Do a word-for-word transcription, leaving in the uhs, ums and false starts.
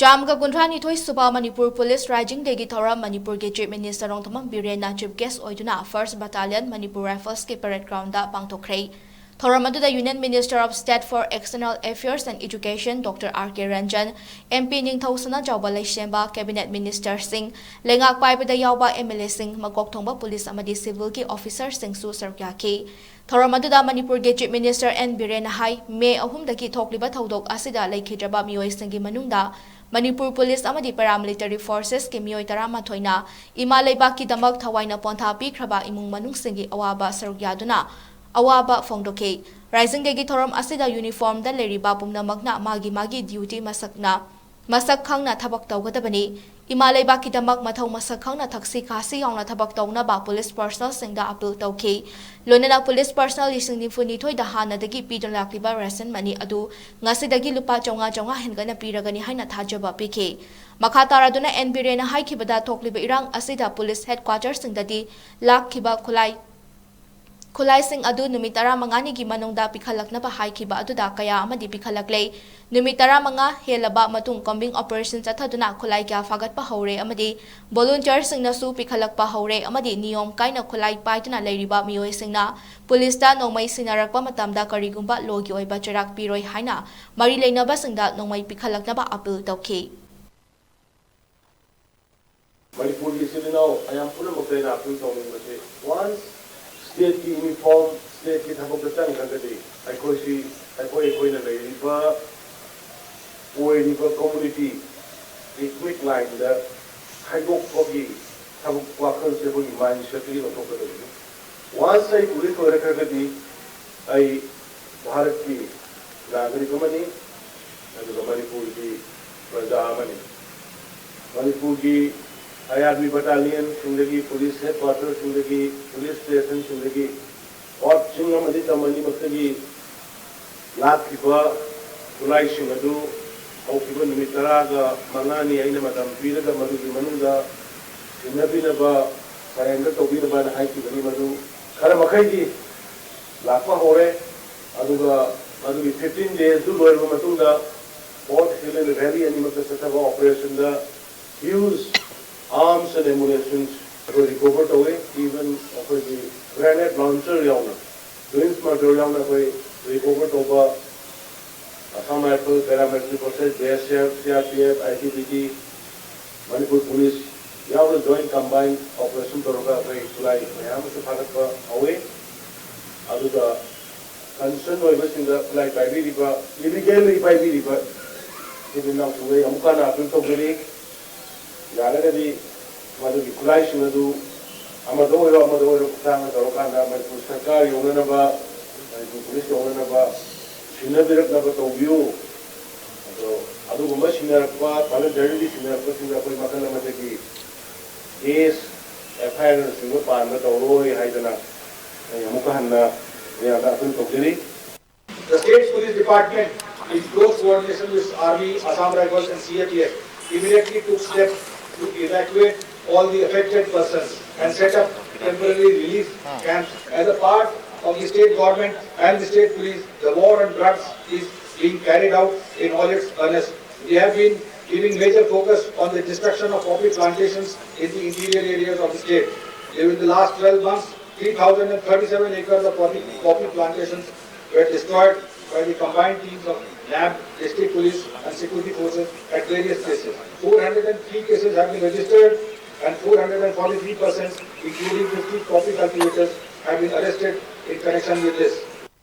ꯆꯥꯝꯃꯒ ꯀꯨꯟꯊ꯭ꯔꯥ ꯅꯤꯊꯣꯏ ꯁꯨꯕ ꯃꯅꯤꯄꯨꯔ ꯄꯨꯂꯤꯁ ꯔꯥꯏꯖꯤꯡ ꯗꯦꯒꯤ ꯊꯧꯔꯝ ꯃꯅꯤꯄꯨꯔꯒꯤ ꯆꯤꯐ ꯃꯤꯅꯤꯁꯇꯔ ꯔꯣꯡꯊꯣꯝꯕꯝ ꯕꯤꯔꯦꯟꯅ ꯆꯤꯐ ꯒꯦꯁ ꯑꯣꯏꯗꯨꯅ ꯐꯥꯔꯁ ꯕꯇꯥꯂꯤꯌꯟ ꯃꯅꯤꯄꯨꯔ ꯔꯥꯏꯐꯜꯁꯀꯤ ꯄꯦꯔꯦꯗ ꯒ꯭ꯔꯥꯎꯟꯗ ꯄꯥꯡꯊꯣꯛꯈ꯭ꯔꯦ꯫ ꯊꯧꯔꯝ ꯑꯗꯨꯗ Union Minister of State for External Affairs and Education Doctor R K Ranjan, M P ꯅꯤꯡꯊꯧ ꯁꯅꯥꯖꯥꯎꯕ ꯂꯩꯁꯦꯝꯕ, Cabinet Ministerꯁꯤꯡ, ꯂꯩꯉꯥꯛ ꯄꯥꯏꯕꯗ ꯌꯥꯎꯕ M L Aꯁꯤꯡ, ꯃꯀꯣꯛ ꯊꯣꯡꯕ ꯄꯨꯂꯤꯁ ꯑꯃꯗꯤ ꯁꯤꯚꯤꯜꯒꯤ ꯑꯣꯐꯤꯁꯥꯔꯁꯤꯡꯁꯨ ꯁꯔꯨꯛ ꯌꯥꯈꯤ꯫ ꯊꯧꯔꯝ ꯑꯗꯨꯗ ꯃꯅꯤꯄꯨꯔꯒꯤ ꯆꯤꯐ ꯃꯤꯅꯤꯁꯇꯔ ꯑꯦꯟ ꯕꯤꯔꯦꯟꯅ ꯍꯥꯏ, ꯃꯦ ꯑꯍꯨꯝꯗꯒꯤ ꯊꯣꯛꯂꯤꯕ ꯊꯧꯗꯣꯛ ꯑꯁꯤꯗ ꯂꯩꯈꯤꯗ꯭ꯔꯕ ꯃꯤꯑꯣꯏꯁꯤꯡꯒꯤ ꯃꯅꯨꯡꯗ ꯃꯅꯤꯄꯨꯔ ꯄꯨꯂꯤꯁ ꯑꯃꯗꯤ ꯄꯦꯔꯥꯃꯤꯂꯤꯇꯔꯤ ꯐꯣꯔꯁꯦꯁꯀꯤ ꯃꯤꯑꯣꯏ ꯇꯔꯥꯃꯥꯊꯣꯏꯅ ꯏꯃꯥ ꯂꯩꯕꯥꯛꯀꯤꯗꯃꯛ ꯊꯋꯥꯏꯅ ꯄꯣꯟꯊꯥ ꯄꯤꯈ꯭ꯔꯕ ꯏꯃꯨꯡ ꯃꯅꯨꯡꯁꯤꯡꯒꯤ ꯑꯋꯥꯕ ꯁꯔꯨꯛ ꯌꯥꯗꯨꯅ ꯑꯋꯥꯕ ꯐꯣꯡꯗꯣꯛꯈꯤ꯫ ꯔꯥꯏꯖꯤꯡ ꯗꯦꯒꯤ ꯊꯧꯔꯝ ꯑꯁꯤꯗ ꯌꯨꯅꯤꯐꯣꯔꯝꯗ ꯂꯩꯔꯤꯕ ꯄꯨꯝꯅꯃꯛꯅ ꯃꯥꯒꯤ ꯃꯥꯒꯤ ꯗ꯭ꯌꯨꯇꯤ ꯃꯁꯛꯅ, ꯃꯁꯛ ꯈꯪꯅ ꯊꯕꯛ ꯇꯧꯒꯗꯕꯅꯤ꯫ ꯏꯃꯥ ꯂꯩꯕꯥꯛꯀꯤꯗꯃꯛ ꯃꯊꯧ ꯃꯁꯛ ꯈꯪꯅ ꯊꯛꯁꯤ ꯈꯥꯁꯤ ꯌꯥꯎꯅ ꯊꯕꯛ ꯇꯧꯅꯕ ꯄꯨꯂꯤꯁ ꯄꯔꯁꯅꯦꯜꯁꯤꯡꯗ ꯑꯄꯤꯜ ꯇꯧꯈꯤ꯫ ꯂꯣꯏꯅꯅ ꯄꯨꯂꯤꯁ ꯄꯔꯁꯅꯦꯜ ꯂꯤꯁꯤꯡ ꯅꯤꯐꯨ ꯅꯤꯊꯣꯏꯗ ꯍꯥꯟꯅꯗꯒꯤ ꯄꯤꯗꯨꯅ ꯂꯥꯛꯂꯤꯕ ꯔꯦꯁꯟ ꯃꯅꯤ ꯑꯗꯨ ꯉꯁꯤꯗꯒꯤ ꯂꯨꯄꯥ ꯆꯥꯝꯃꯉꯥ ꯆꯥꯝꯃꯉꯥ ꯍꯦꯟꯒꯠꯅ ꯄꯤꯔꯒꯅꯤ ꯍꯥꯏꯅ ꯊꯥꯖꯕ ꯄꯤꯈꯤ꯫ ꯃꯈꯥ ꯇꯥꯔꯗꯨꯅ ꯑꯦꯟ ꯕꯤꯔꯦꯟꯅ ꯍꯥꯏꯈꯤꯕꯗ, ꯊꯣꯛꯂꯤꯕ ꯏꯔꯥꯡ ꯑꯁꯤꯗ ꯄꯨꯂꯤꯁ ꯍꯦꯗꯀ꯭ꯋꯥꯇꯔꯁꯤꯡꯗꯗꯤ ꯂꯥꯛꯈꯤꯕ ꯈꯨꯠꯂꯥꯏ, ꯈꯨꯠꯂꯥꯏꯁꯤꯡ ꯑꯗꯨ ꯅꯨꯃꯤꯠ ꯇꯔꯥꯃꯉꯥꯅꯤꯒꯤ ꯃꯅꯨꯡꯗ ꯄꯤꯈꯠꯂꯛꯅꯕ ꯍꯥꯏꯈꯤꯕ ꯑꯗꯨꯗ ꯀꯌꯥ ꯑꯃꯗꯤ ꯄꯤꯈꯠꯂꯛꯂꯦ꯫ ꯅꯨꯃꯤꯠ ꯇꯔꯥꯃꯉꯥ ꯍꯦꯜꯂꯕ ꯃꯇꯨꯡ combing operation ꯆꯠꯊꯗꯨꯅ ꯈꯨꯠꯂꯥꯏ ꯀꯌꯥ ꯐꯥꯒꯠꯄ ꯍꯧꯔꯦ ꯑꯃꯗꯤ ꯚꯣꯂꯨꯟꯇꯤꯌꯔꯁꯤꯡꯅꯁꯨ ꯄꯤꯈꯠꯂꯛꯄ ꯍꯧꯔꯦ ꯑꯃꯗꯤ ꯅꯤꯌꯣꯝ ꯀꯥꯏꯅ ꯈꯨꯠꯂꯥꯏ ꯄꯥꯏꯗꯨꯅ ꯂꯩꯔꯤꯕ ꯃꯤꯑꯣꯏꯁꯤꯡꯅ ꯄꯨꯂꯤꯁꯇ ꯅꯣꯡꯃꯩ ꯁꯤꯟꯅꯔꯛꯄ ꯃꯇꯝꯗ ꯀꯔꯤꯒꯨꯝꯕ ꯂꯣꯒꯤ ꯑꯣꯏꯕ ꯆꯩꯔꯥꯛ ꯄꯤꯔꯣꯏ ꯍꯥꯏꯅ ꯃꯔꯤ ꯂꯩꯅꯕꯁꯤꯡꯗ ꯅꯣꯡꯃꯩ ꯄꯤꯈꯠꯂꯛꯅꯕ ꯑꯄꯤꯜ ꯇꯧꯈꯤ꯫ ꯃꯅꯤꯄꯨꯔꯒꯤ ꯏꯆꯤꯜ ꯏꯅꯥꯎ ꯃꯌꯥꯝ ꯄꯨꯝꯅꯃꯛꯇ ꯑꯩꯅ ꯑꯄꯤꯜ ꯇꯧꯅꯤꯡꯕꯁꯤ, ꯋꯥꯟꯁ ꯁ꯭ꯇꯦꯠꯀꯤ ꯌꯨꯅꯤꯐꯣꯔꯝ, ꯁ꯭ꯇꯦꯠꯀꯤ ꯊꯕꯛꯇ ꯆꯪꯈ꯭ꯔꯒꯗꯤ ꯑꯩꯈꯣꯏꯁꯤ, ꯑꯩꯈꯣꯏ ꯑꯩꯈꯣꯏꯅ ꯂꯩꯔꯤꯕ, ꯑꯣꯏꯔꯤꯕ ꯀꯝꯃ꯭ꯌꯨꯅꯤꯇꯤ ꯏꯊꯅꯤꯛ ꯂꯥꯏꯟꯗ ꯈꯥꯏꯗꯣꯛꯄꯒꯤ ꯊꯕꯛ ꯋꯥꯈꯜꯁꯦ ꯑꯩꯈꯣꯏꯒꯤ ꯃꯥꯏꯟꯁꯦꯠꯇꯒꯤ ꯂꯧꯊꯣꯛꯀꯗꯕꯅꯤ꯫ ꯋꯥꯟꯁ ꯑꯩ ꯄꯨꯂꯤꯁ ꯑꯣꯏꯔꯛꯈ꯭ꯔꯒꯗꯤ ꯑꯩ ꯚꯥꯔꯠꯀꯤ ꯅꯥꯒꯔꯤꯛ ꯑꯃꯅꯤ, ꯑꯗꯨꯒ ꯃꯅꯤꯄꯨꯔꯒꯤ ꯄ꯭ꯔꯖꯥ ꯑꯃꯅꯤ꯫ ꯃꯅꯤꯄꯨꯔꯒꯤ I R B ꯕꯇꯥꯂꯤꯌꯟꯁꯤꯡꯗꯒꯤ, ꯄꯨꯂꯤꯁ ꯍꯦꯗꯀ꯭ꯋꯥꯇꯔꯁꯤꯡꯗꯒꯤ, ꯄꯨꯂꯤꯁ ꯁ꯭ꯇꯦꯁꯟꯁꯤꯡꯗꯒꯤ, ꯑꯣꯠꯁꯤꯡ ꯑꯃꯗꯤ ꯇꯝ ꯑꯅꯤꯃꯛꯇꯒꯤ ꯂꯥꯛꯈꯤꯕ ꯈꯨꯠꯂꯥꯏꯁꯤꯡ ꯑꯗꯨ ꯍꯧꯈꯤꯕ ꯅꯨꯃꯤꯠ ꯇꯔꯥꯒ ꯃꯉꯥꯅꯤ ꯑꯩꯅ ꯃꯇꯝ ꯄꯤꯔꯒ ꯃꯗꯨꯒꯤ ꯃꯅꯨꯡꯗ ꯁꯤꯟꯅꯕꯤꯅꯕ, ꯁꯔꯦꯟꯗꯔ ꯇꯧꯕꯤꯅꯕꯅ ꯍꯥꯏꯈꯤꯕꯅꯤ꯫ ꯃꯗꯨ ꯈꯔ ꯃꯈꯩꯗꯤ ꯂꯥꯛꯄ ꯍꯧꯔꯦ꯫ ꯑꯗꯨꯒ ꯃꯗꯨꯒꯤ fifteen days ꯗꯨ ꯂꯣꯏꯔꯕ ꯃꯇꯨꯡꯗ Fort Hill and Valley ꯑꯅꯤꯃꯛꯇ ꯆꯠꯊꯕ operationꯗ huge arms and ammunitions ꯑꯩꯈꯣꯏ recover ꯇꯧꯋꯤ꯫ Even ꯑꯩꯈꯣꯏꯒꯤ grenade launcher ꯌꯥꯎꯅ twins murder ꯌꯥꯎꯅ ꯑꯩꯈꯣꯏ recover ꯇꯧꯕ Assam Rifle, Paramilitary Forces, B S F, C R P F, I T B P, Manipur Police ꯌꯥꯎꯅ joint combined operation ꯇꯧꯔꯒ ꯑꯩꯈꯣꯏ ꯈꯨꯠꯂꯥꯏ ꯃꯌꯥꯝ ꯑꯃꯁꯨ ꯐꯥꯒꯠꯄ ꯍꯧꯋꯤ꯫ ꯑꯗꯨꯒ concern ꯑꯣꯏꯕꯁꯤꯡꯗ ꯈꯨꯠꯂꯥꯏ ꯄꯥꯏꯕꯤꯔꯤꯕ, illegally ꯄꯥꯏꯕꯤꯔꯤꯕ ꯏꯆꯤꯟ ꯏꯅꯥꯎꯁꯤꯡꯗ ꯑꯩ ꯑꯃꯨꯛ ꯍꯟꯅ appeal ꯇꯧꯖꯔꯤ꯫ ꯌꯥꯔꯒꯗꯤ ꯃꯗꯨꯒꯤ ꯈꯨꯠꯂꯥꯏꯁꯤꯡ ꯑꯗꯨ ꯑꯃꯗ ꯑꯣꯏꯔꯣ ꯑꯃꯗ ꯑꯣꯏꯔꯣ ꯈꯨꯠꯊꯥꯡꯗ ꯇꯧꯔꯀꯥꯟꯗ ꯃꯅꯤꯄꯨꯔ ꯁꯔꯀꯥꯔ ꯌꯧꯅꯅꯕ, ꯃꯅꯤꯄꯨꯔ ꯄꯨꯂꯤꯁ ꯌꯧꯅꯅꯕ ꯁꯤꯟꯅꯕꯤꯔꯛꯅꯕ ꯇꯧꯕꯤꯌꯨ꯫ ꯑꯗꯣ ꯑꯗꯨꯒꯨꯝꯕ ꯁꯤꯟꯅꯔꯛꯄ, voluntarily ꯁꯤꯟꯅꯔꯛꯄꯁꯤꯡꯗ ꯑꯩꯈꯣꯏ ꯃꯈꯜ ꯑꯃꯗꯒꯤ case, F I R ꯅꯆꯤꯡꯕ ꯄꯥꯟꯕ ꯇꯧꯔꯣꯏ ꯍꯥꯏꯗꯅ ꯑꯩ ꯑꯃꯨꯛꯀ ꯍꯟꯅ ꯃꯌꯥꯝꯗ appeal ꯇꯧꯖꯔꯤ꯫ The State Police Department, in close coordination with Army, Assam Rifles and C A P F, immediately took steps to evacuate all the affected persons and set up temporary relief camps. As a part of the state government and the state police, the war on drugs is being carried out in all its earnest. We have been giving major focus on the destruction of poppy plantations in the interior areas of the state. During the last twelve months, three thousand and thirty-seven acres of poppy, poppy plantations were destroyed by the combined teams of nab, district police and security forces at various places. Four hundred and three cases have been registered and four hundred and forty-three persons, including fifty poppy cultivators, have been arrested in connection with this.